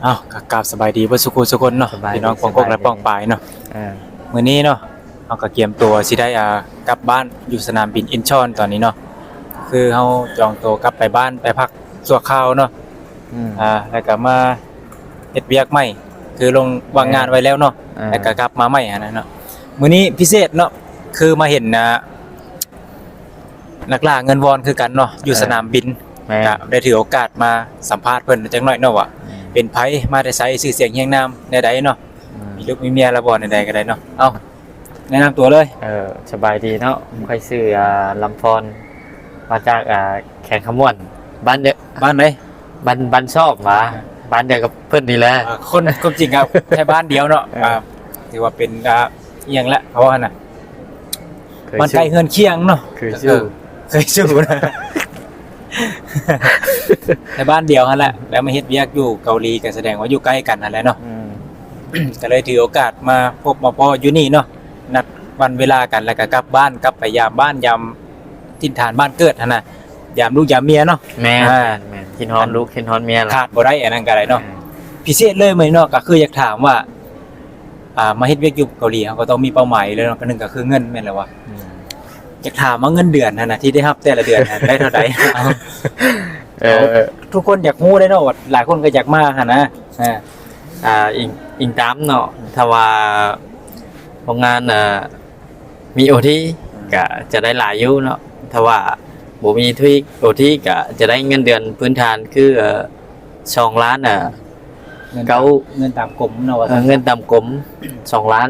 ເອົາ ກໍກາບສະບາຍດີເບິດສູ່ຄູ່ສູ່ຄົນເນາະ ສະບາຍດີ ພີ່ນ້ອງປ້ອງກົກ ສະບາຍດີ ແລະ ປ້ອງປາຍເນາະ. ເອີ ມື້ນີ້ເນາະ ເຮົາກໍກຽມຕົວຊິໄດ້ ອ່າ ກັບບ້ານຢູ່ສະໜາມບິນອິນຊອນຕອນນີ້ເນາະ. ຄືເຮົາຈອງຕົວກັບໄປບ້ານ ໄປພັກຊົ່ວຄາວເນາະ. ອືມ ອ່າ ແລ້ວກໍມາເຮັດວຽກໃໝ່ ຄືລົງວາງງານໄວ້ແລ້ວເນາະ. ເອີ ແລ້ວກໍກັບມາໃໝ່ຫັ້ນນະເນາະ. ມື້ນີ້ພິເສດເນາະ ຄືມາເຫັນ ອ່າ ນັກລ່າເງິນວອນຄືກັນເນາະ ຢູ່ ເອີ ສະໜາມບິນ. ແມ່ນ ກະໄດ້ຖືໂອກາດມາສຳພາດເພິ່ນຈັກໜ້ອຍເນາະ ວ່າ ອືມ ເປັນໃຜ ມາແຕ່ໃສ ຊື່ສຽງຮຽງນາມແນວໃດເນາະ. ອືມ ມີລູກມີເມຍແລ້ວບໍ່ ແນວໃດກໍໄດ້ເນາະ. ເອົ້າ ແນະນຳຕົວເລີຍ. ເອີ ສະບາຍດີເນາະ. ຂ້ອຍຊື່ ອ່າ ລຳພອນ ມາຈາກ ອ່າ ແຂວງຄຳມ່ວນ. ບ້ານເດ ບ້ານໃດ? ບ້ານ ບ້ານຊອບຫວາ ບ້ານດຽວກັບເພິ່ນນີ້ແຫຼະ. ອ່າ ຄົນ ຄວາມຈິງກໍແຕ່ບ້ານດຽວເນາະ. ເອີ ອ່າ ຖືວ່າເປັນ ອ່າ ອີ່ຫຍັງລະ ເຂົາວ່າຫັ້ນນະ ບ້ານໃກ້ເຮືອນຄຽງເນາະ. ເຄີຍສູ້ ເອີ ເຄີຍສູ້ນະ ໃນບ້ານດຽວຫັ້ນແຫຼະ. ແລ້ວມາເຮັດວຽກຢູ່ເກົາຫຼີ ກໍສະແດງວ່າຢູ່ໃກ້ກັນຫັ້ນແຫຼະເນາະ. ອືມ ກໍເລີຍຖືໂອກາດມາພົບມາພໍ້ຢູ່ນີ້ເນາະ. ນັດວັນເວລາກັນ ແລ້ວກໍກັບບ້ານ ກັບໄປຢາມບ້ານ ຢາມຖິ່ນຖານບ້ານເກີດຫັ້ນນະ ຢາມລູກຢາມເມຍເນາະ. ແມ່ນ ອ່າ ແມ່ນ ຄິດຮອດລູກ ຄິດຮອດເມຍລະ ຂາດບໍ່ໄດ້ອັນນັ້ນກໍໄດ້ເນາະ. ອືມ ພິເສດເລີຍມື້ນີ້ເນາະ ກໍຄືຢາກຖາມວ່າ ອ່າ ມາເຮັດວຽກຢູ່ເກົາຫຼີ ເຮົາກໍຕ້ອງມີເປົ້າໝາຍຢູ່ແລ້ວເນາະ. ອັນໜຶ່ງກໍຄືເງິນ ແມ່ນແລ້ວວະ. ອືມ ຢາກຖາມວ່າເງິນເດືອນຫັ້ນນະ ທີ່ໄດ້ຮັບແຕ່ລະເດືອນຫັ້ນ ໄດ້ເທົ່າໃດ? ເອີ ເອົາ ທຸກຄົນຢາກຮູ້ເດ້ເນາະ ວ່າຫຼາຍຄົນກໍຢາກມາຫັ້ນນະ. ອ່າ ອ່າ ອີງ ອີງຕາມເນາະ ຖ້າວ່າໂຮງງານ ອ່າ ມີໂອທີ ອືມ ກໍຈະໄດ້ຫຼາຍຢູ່ເນາະ. ຖ້າວ່າບໍ່ມີໂອທີ ກໍຈະໄດ້ເງິນເດືອນພື້ນຖານຄື ເອີ ສອງລ້ານ ອ່າ ເງິນຕາມ ເກົ້າ ເງິນຕາມກົມເນາະ ວ່າ ເອີ ຊັ້ນ ເງິນຕາມກົມ ສອງລ້ານ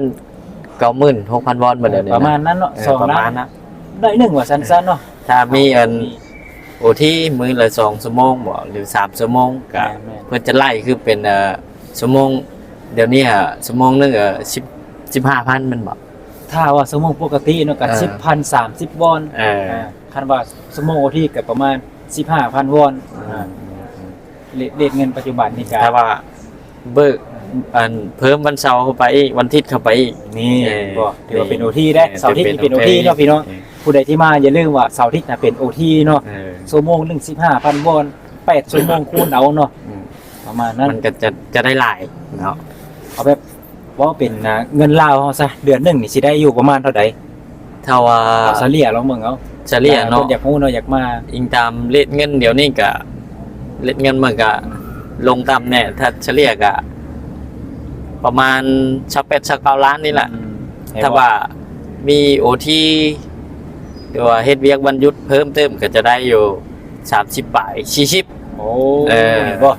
ເກົ້າໝື່ນຫົກພັນວອນ ປະມານນັ້ນເນາະ. ເອີ ສອງລ້ານ ປະມານນັ້ນ ໄດ້ໜຶ່ງວ່າຊັ້ນໆເນາະ. ຖ້າມີອັນ ໂອທີມື້ລະສອງຊົ່ວໂມງບໍ ຫຼື ສາມຊົ່ວໂມງ ກະ ແມ່ນໆ ເພິ່ນຈະໄລ່ຄືເປັນ ເອີ ຊົ່ວໂມງ ດຽວນີ້ ເອີ ຊົ່ວໂມງໜຶ່ງ ເອີ ສິບ ສິບຫ້າພັນແມ່ນບໍ? ຖ້າວ່າຊົ່ວໂມງປົກກະຕິເນາະ ກະ ເອີ ສິບພັນ ສາມສິບວອນ. ເອີ ອ່າ ຄັນວ່າຊົ່ວໂມງໂອທີ ກະປະມານສິບຫ້າພັນວອນ. ອືມ ອ່າ ເລດ ເລດເງິນປັດຈຸບັນນີ້ກະ ຖ້າວ່າເບີກ ອັນ ເພີ່ມວັນເສົາເຂົ້າໄປອີກ ວັນທິດເຂົ້າໄປອີກ ນີ້ ເອີ ກໍຖືວ່າເປັນໂອທີເດ້. ເອີ ເສົາທິດນີ້ເປັນໂອທີເນາະ ເປັນໂອທີເນາະ ພີ່ນ້ອງ. ເອີ ຜູ້ໃດທີ່ມາຢ່າລືມວ່າເສົາທິດນະເປັນໂອທີເນາະ. ເອີ ຊົ່ວໂມງໜຶ່ງສິບຫ້າພັນວອນ ແປດຊົ່ວໂມງຄູນເອົາເນາະ. ອືມ ປະມານນັ້ນ ມັນກໍຈະ ຈະໄດ້ຫຼາຍເນາະ. ເອົາແບບ ເວົ້າເປັນ ອ່າ ເງິນລາວເຮົາຊະ ເດືອນໜຶ່ງນີ້ຊິໄດ້ຢູ່ປະມານເທົ່າໃດ? ຖ້າວ່າ ເອົາສະເລ່ຍລອງເບິ່ງເອົາ ສະເລ່ຍເນາະ ຢາກຮູ້ເນາະ ຢາກມາ. ອີງຕາມເລດເງິນດຽວນີ້ກະ ເລດເງິນມັນກະລົງຕ່ຳແດ່ ຖ້າສະເລ່ຍກະປະມານຊາວແປດ ຊາວເກົ້າລ້ານນີ້ແຫຼະ. ອືມ ຖ້າວ່າມີໂອທີ ຫຼືວ່າເຮັດວຽກວັນຢຸດເພີ່ມເຕີມ ກະຈະໄດ້ຢູ່ສາມສິບປາຍ ສີ່ສິບ. ໂອ້ ເອີ ເຫັນບໍ່?